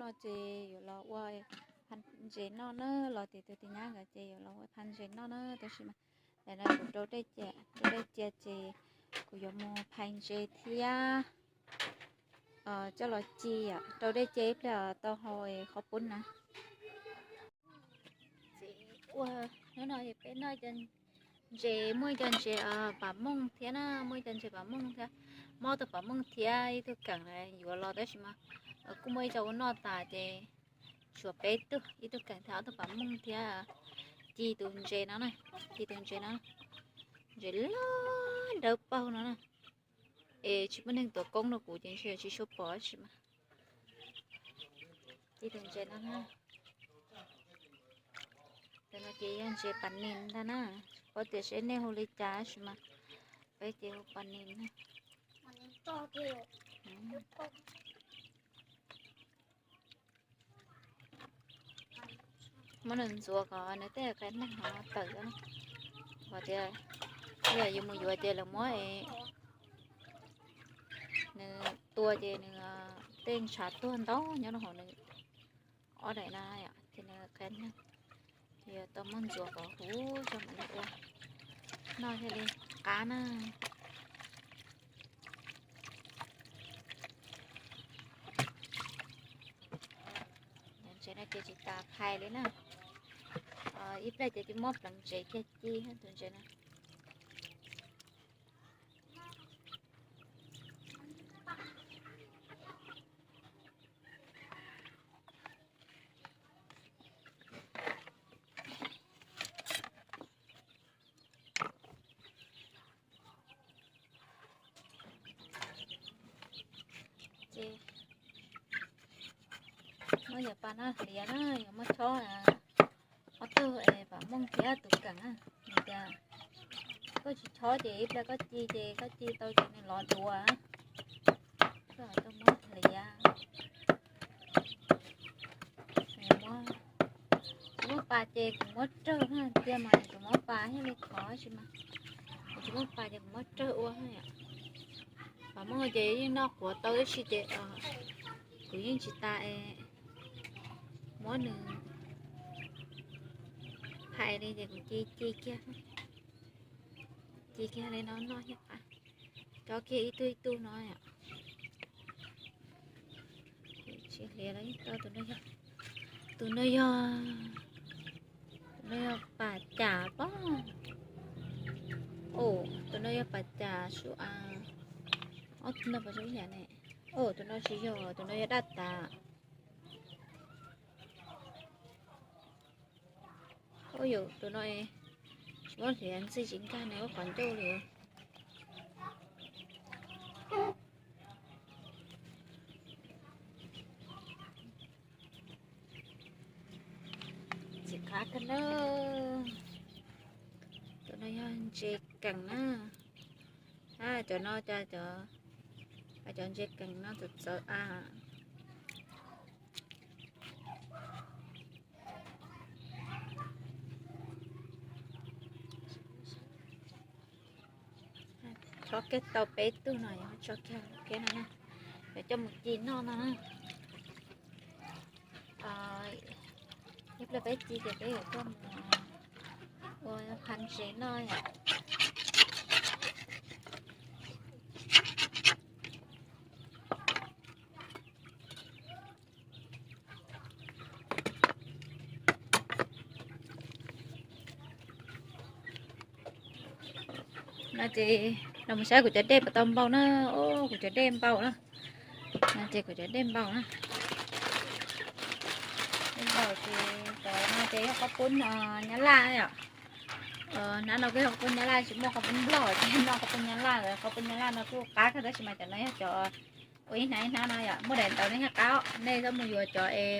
Ces yuav los ua phaj ntses noj na, los tim tus tis nyab nkawd ces yuav los ua phaj ntses noj na, tab sis mas ntawm no kuv rau dej cia, rau dej cia ces kuv yuav mus phais ntses thiab coj los ci, rau dej cia ib pliag tau hau qhov pub na. Ces ua hnub no peb noj ntses, muaj ib co ntses pam mooj thiab na, muaj ib co ntses pam mooj thiab, mob tus pam mooj thiab ib tug keem yuav los tab sis mas kuj muaj ib co ua noj tas ces tshuav peb tug, ib tug keem thiab ob tug pam mooj thiab. Ci tus ntses no na, ci tus ntses no, ntses loj dawb paug no na. Es tsis muaj neeg tuav koob rau kuv ces ntshe tsis suav pom tab sis mas ci tus ntses no na. Tus no ces yog ntses pas nis ntag na, tsis paub tias seb nej hu li cas tab sis mas peb ces hu pas nis na. Muab nws ntxuav kom nws tej qe neeg no tawm, kom tias yog yus mus yuav ces lawv muab nws tua ces nws tej ntshav tuag ntau nyob rau hauv nws ob daim na, ces nws qe neeg, ces yuav tau muab ntxuav kom huv tso mam li ua noj thiaj li qab na. Ntses no ces tsis tas phais li na. Ib pliag ces tsis muab pleev ntses kiag ci tus ntses na. Ces muab yog pas no hliav na, yuav muab chob ob tug pam mooj thiab tus keem na. Tias koj tsis chob ces ib pliag koj ci ces koj ci tau ces nws lov duav. Koj tau muab hliav. Tsis muaj pas ces kuv muab rawg na, tiag mas kuv muab pas thiaj li khov tab sis mas kuv tsis muaj pas ces kuv muab rawg ua. Pam mooj ces yeej noj quav tau tab sis ces kuv yeej tsis tas es muab nws phais li ces kuv ci ci kiag, ci kiag li no noj thiaj qab. Cob kiag ib tug ib tug no. Tsis hliav los yeej tau. Tus no yog, tus no yog, tus no yog pas cas pob. Tus no yog pas cas sua. Ob tug no puas zoo ib yam ne? Tus no tsis yog, tus no yog daj tas. Ub, yus tus no tsis muab hliav ntxij tsis nkag nws lub qhov ncauj li. Txiv qab kawg na. Tus no yog ntses keem na. Cov no, cov ntses keem no txawv txawv a. Chob kiag tau peb tug no, yog chob kiag no na, yuav coj mus ci noj no na. Ib pliag peb ci ces peb yuav coj mus ua phaj ntses noj yom. No ces los mus saib kuv cov dej puas tau npau na. Kuv cov dej npau na. No ces kuv cov dej npau na. Dej npau ces cov no ces yog qhob pub Nyab Laj yom. Hnab no kuj yog qhob pub Nyab Laj, tsis muaj qhob pub Nplog ces noj qhob pub Nyab Laj lawm. Qhob pub Nyab Laj no kuj qab kawg tab sis mas cov no yog cov ua ib hnab ib hnab no yom. Muaj daim ntawv no thiaj qab, nej txhob mus yuav cov es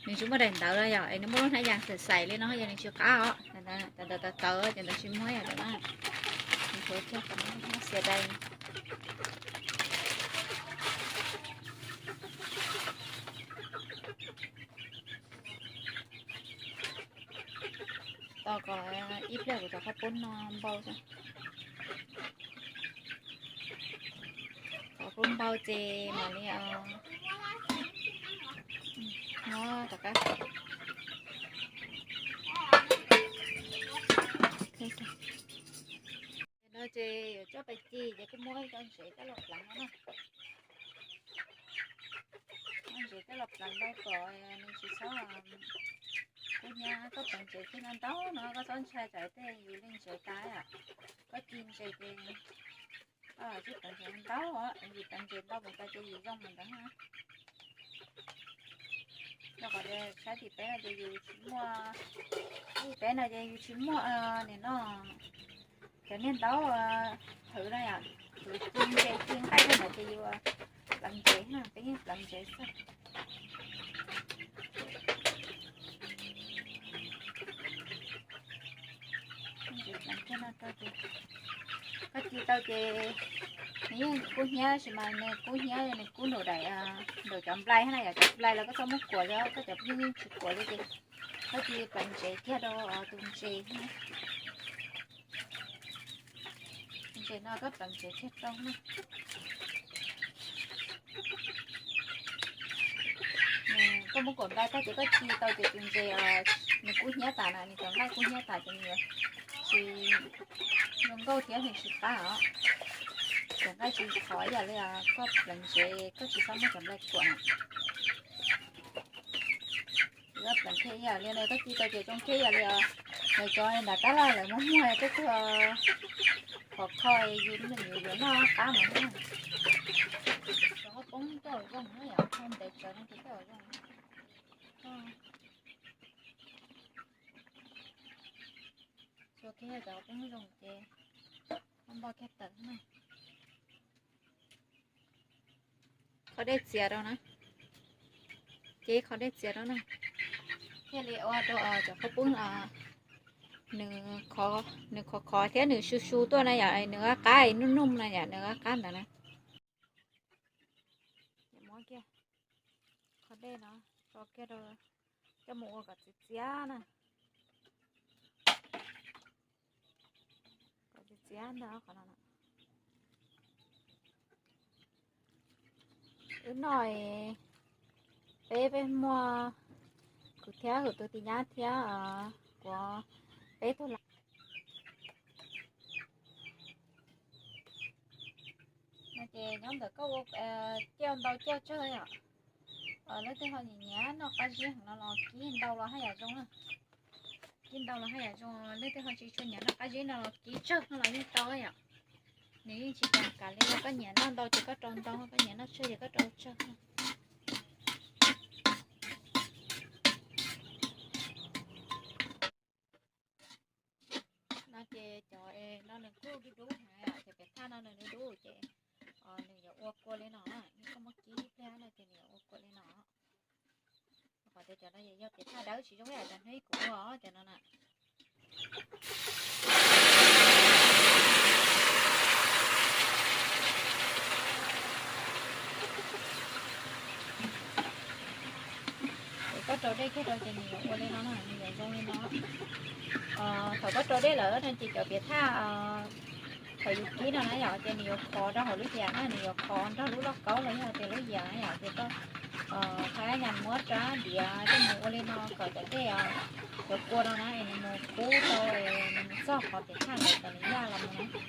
nws tsis muaj daim ntawv no yom, es nws muaj lub hnab yas xaim xaim li no yog nws tsis qab os. Cov ntawd tawv tawv, cov ntawd tsis muaj yom, cov no. Xiav dai. Tos kom ib pliag kuv cov qhob pub no npau xwb. Qhob pub npau ces mam li os. Rov qab. No ces yuav coj pais ci ces kuj muab cov ntsev coj los pleev no na. Muab ntsev coj los pleev rau kom nws tsis txhob kub hnyiab. Koj pleev ntsev kiag no ntau no koj txhob ntshai tsam tej yus li ntsev tas yom. Koj ci ntses ces koj tsis pleev ntsev ntau, yus pleev ntsev ntau mus tas ces yus zoo mus ntawd. Rau qhov tias sab tim peb no ces yus tsis muaj, tim peb no ces yus tsis muaj nim no cov niag ntaub hwv no yom, yus ci ntses ci nqaij tej ntawd ces yus pleev ntsev, peb yeej pleev ntsev xwb. Koj ci tau ces nws yeej kub hnyiab tab sis mas nws kub hnyiab nws kub nraum daim, nraum cov nplai na yom, cov nplai los koj txhob muab kuam li, koj cov pheej yeej tsis kuam li ces koj ci pleev ntsev kiag rau tus ntses. Ntses no koj pleev ntsev kiag rau na. Koj muab kuam nplai tag ces koj ci tau ces tus ntses nws kub hnyiab tas na, nws cov nqaij kub hnyiab tas ces nws tsis zoo nkauj thiab nws tsis qab os. Cov nqaij tsis khov ib yam li koj pleev ntsev koj tsis txhob muab cov nplai kuam na. Koj pleev kiag ib yam li no koj ci tau ces zoo kiag ib yam li lawv cov nram tab laj lawv muab muag tej tug khov kho yus, yus yuav noj qab mus na. Cov qhaub poob coj zoo na yom, ntev tsawv no ces coj zoo. Txua kiag cov qhaub poob zoo ces npog kiag tawm na. Qhov dej txias rau na, ces qhov dej txias rau na, thiaj li ua rau cov qhaub poob nws, nws khov khov thiab nws su su tuaj na yom, nws qab qab nub nub na yom, nws qab qab ntawd na. Muab kiag qhov dej no tso kiag rau, coj mus ua kom txias txias na. Kom txias txias ntawd qhov no. Wb noj, peb peb muaj, kuv thiab kuv tus tis nyab thiab kuv peb tug lawm. No ces nyob ntawm koj ua cauj ntau cauj tsawg yom. Leej twg ho nyiam nyiam noj qab zib heev no los kib ntau los haj yam zoo na. Kib ntau los haj yam zoo, leej twg ho tsis tshua nyiam noj qab zib no los kib tsawg no los yeej tau yom. Nws yeej tsis tas kam li, koj nyiam noj ntau ces koj rau ntau, koj nyiam noj tsawg ces koj rau tsawg. No ces cov no nws kuj dub dub heev, cov piam thaj no nws dub dub ces nws yuav ua kua li no, yog koj muab kib ib pliag no ces nws yuav ua kua li no. Qhov tias cov no yog piam thaj dawb tsis zoo ib yam cov hnub ib kuv ua cov no na. Thaum koj rau dej kiag rau ces nws yuav ua li no na, nws yuav zoo li no. Thaum koj rau dej lawm no ces cov piam thaj thaum yus kib no na yom, ces nws yuav khov rau hauv lub yam na, nws yuav khov nrog lub lauj kaub los yog tias lub yam na yom, ces koj txhob nyas muab rab diav coj mus ua li no kom cov dej, cov kua no na es nws mus kub rau, nws mus txog qhov piam thaj ntawd kom nws yaj los mus na.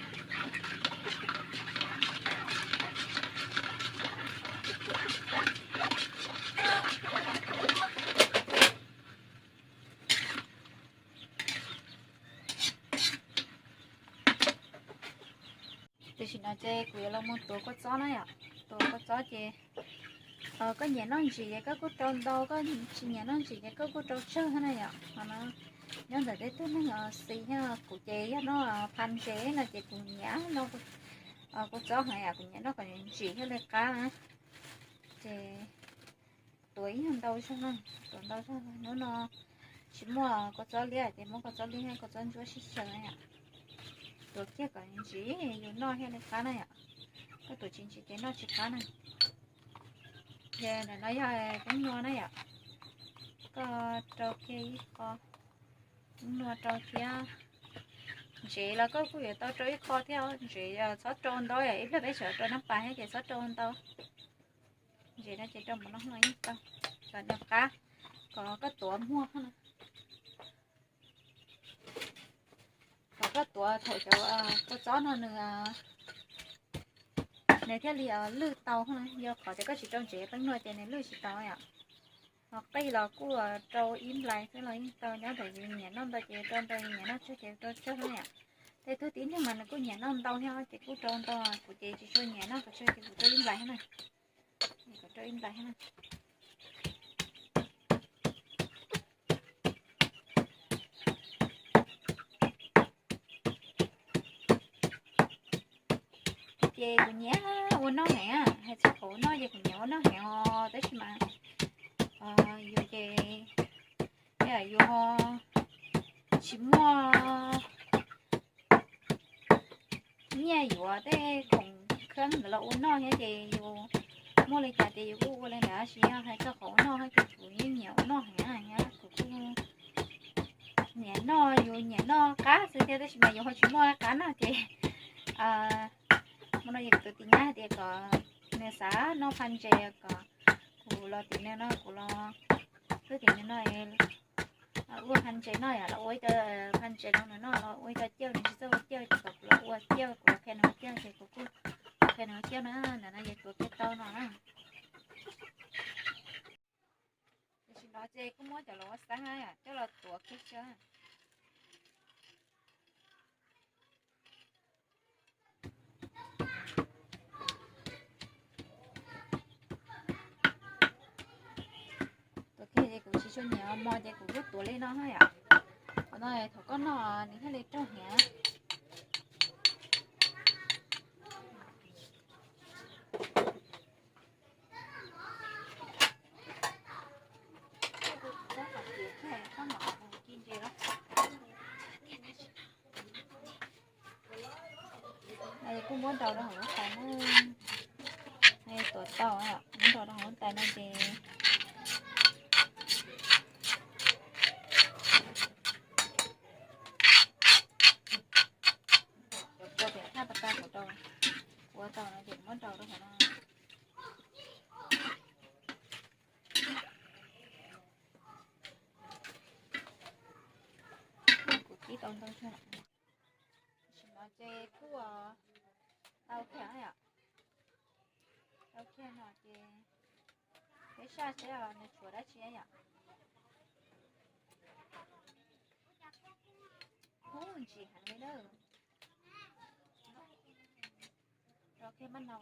Tam sim no ces kuv yuav los mus tuav kua txob na yom. Tuav kua txob ces koj nyiam noj ntsim ces koj kuj rau ntau, koj tsis nyiam noj ntsim ces koj kuj rau tsawg na yom. Qhov no nyob ntawm tej tug neeg xis thiab, kuv ces yog noj phaj ntses no ces kuv nyiam noj kua txob heev yom, kuv nyiam noj kom ntsim thiaj li qab na. Ces tuav ib nyuag ntau zog na, tuav ntau zog. Hnub no tsis muaj kua txob liab ces muab kua txob liab thiab kua txob ntsuab sib xyaw na yom. Tuav kiag kom ntsim yus noj thiaj li qab na yom. Koj tuav tsis ntsim ces noj tsis qab na. Ces ntawm no yog teeb nua na yom. Koj rau kiag ib qho teeb nua rau thiab. Ntsev los koj kuj yuav tau rau ib qho thiab, ntsev txhob rau ntau yom, ib pliag peb tseem rau nab pas thiab ces txhob rau ntau. Ntsev no ces rau mus noj hmo yeej tau, kom nws qab. kom koj tuav muag na, kom koj tuav thaum cov kua txob no nws, nws thiaj li lwj tau na. Yog qhov tias koj tsis rau ntsev qeej no ces nws lwj tsis tau yom. Ho qij los kuj rau ib nplais xwb los yeej tau, nyob ntawm yus nyiam noj ntau ces rau ntau, yus nyiam noj tsawg ces rau tsawg na yom. Tej tug tib neeg mas nws kuj nyiam noj ntau thiab ces kuj rau ntau, kuv ces tsis tshua nyiam noj pes tsawg ces kuv rau ib nplais thiab na. Rau ib nplais thiab na. Ces kuv nyiam ua noj heev, hais txog qhov ua noj ces kuv nyiam ua noj heev os, tab sis mas yus ces yus ho tsis muaj nyiaj yuav tej khoom kheeb ntawd los ua noj thiab ces yus muaj li cas ces yus kuj ua li ntawd, tab sis yog hais txog qhov ua noj ces kuv yeej nyiam ua noj heev thiab kuv kuj nyiam noj, yus nyiam noj qab xwb thiab, tab sis mas yus ho tsis muaj qab noj ces hmo no ces kuv tus tij nyab hais tias kom nws xav noj phaj ntses kom kuv los tim nws no, kuv los xwb tim nws no ua phaj ntses noj yom, los ua ib co phaj ntses rau nws noj, los ua ib co cauj, nws tsis txawj ua cauj ces kom kuv los ua cauj, kuv los qhia nws ua cauj ces kuv kuj qhia nws ua cauj na, ntawm no ces tuav kiag tau no na. Tam sim no ces kuj muab cov los ua xeeb na yom, coj los tuav kiag xwb. Tuav kiag ces kuv tsis tshua nyiam mos ces kuv kuj tuav li no na yom. Qhov no thaum koj noj nws thiaj li raug heev. Kuj muab rau rau hauv lub tais na. Tuav tau, muab rau rau hauv lub tais no ces cov kua pem thaj pas tas kuv rau, kuv ua tau no ces kuv muab rau rau hauv no. Kuv kib tau ntau tshaj. Tam sim no ces kuj tau kiag yom. Tau kiag no ces peb saj seb nws tshuav dab tsi yom. Ub, ntsim heev li na. Rau kiag maj nau.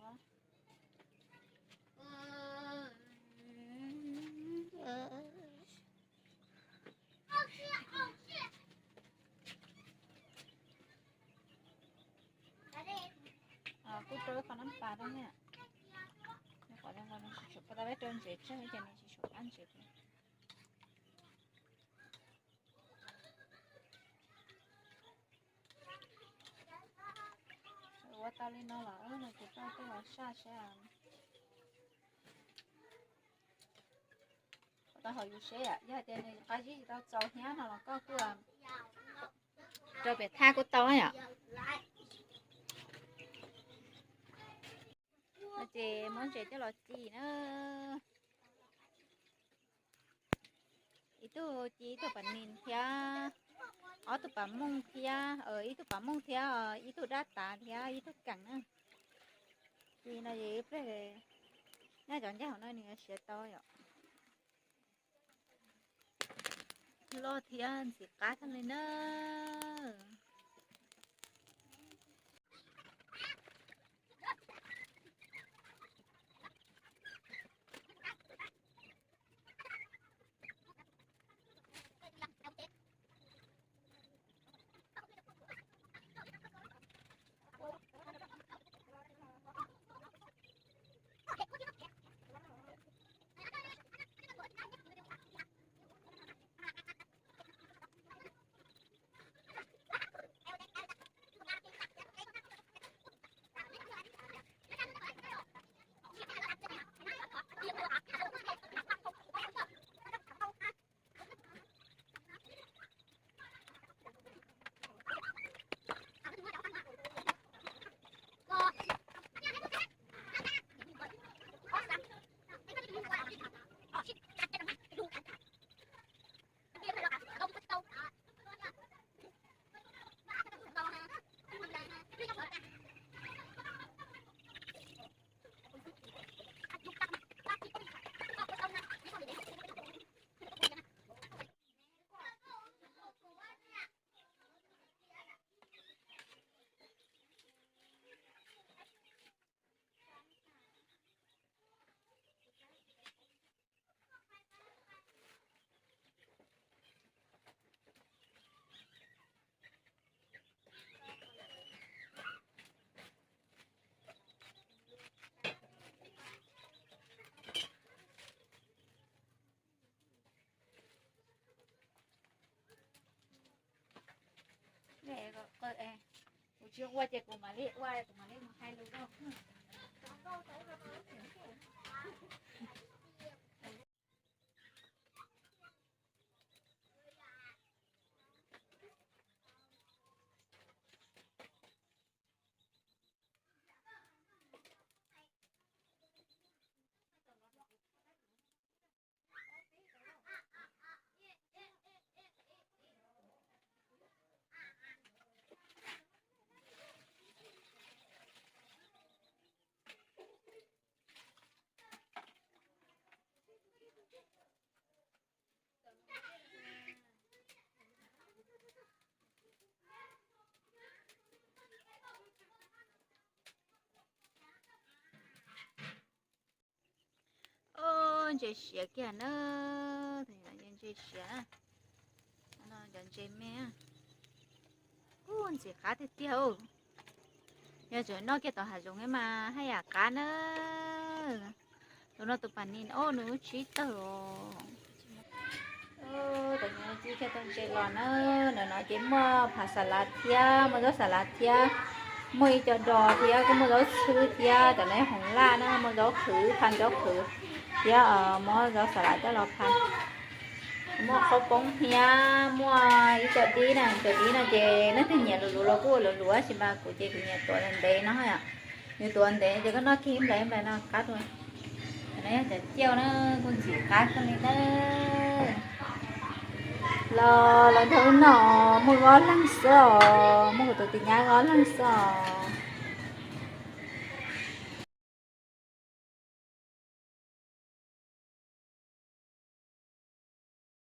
Kuj rau ib qho nab pas rau na. Nws qhov zoo nkaus nws tsis tshuav, pas tas peb rau ntsev tsawg ces nws tsis tshuav qab ntsev. Ua tau li no los no ces koj coj los saj seb. Ua tau hauv yus seb yom, yog hais tias nws qab zib tsis tau txaus hnyiab no los koj kuj rau pem thaj kuj tau yom. No ces muab ntses coj los ci na. Ib tug ci ib tug pas nis thiab, ob tug pas mooj thiab, ib tug pas mooj thiab, ib tug dab tav thiab ib tug keem na. Ci no ces ib pliag nyob cov ncaj hauv no nws yuav siav tau yom. Loj thiab ntxim qab tag li na. qw es kuv tsis ua ces kuv mam li ua, kuv mam li mus hais lus rau. Ntses siav kiag na, ntses siav, cov ntses me, ntxim qab tiag tiag. Yog tseem noj kiag tom hav zoov mas haj yam qab na. Tus no tus pas nis, nws tsib tawg. Tam no txiv coj tau ntses los na, ntawm no ces muaj phav xas lav thiab, muaj zaub xas lav thiab, muaj ib co dos thiab, kuj muaj zaub txhwb thiab, tam no hoov laj na, muaj zaub qhwv, pha zaub qhwv thiab, muab zaub xas lav coj los pha. Muaj qhaub poob thiab, muaj ib co dib na, cov dib no ces leej twg nyiam luv luv los kuj ua luv luv, tab sis mas kuv ces kuv nyiam tuav ntev ntev no. Yus tuav ntev ces koj noj kiag ib nplais ib nplais no qab dua. Tam no yog cov ciaj na, kuj ntxim qab kawg li na. Los lawv nrog wb noj, muaj ob leeg xwb os, muaj kuv tus tis nyab ob leeg xwb os.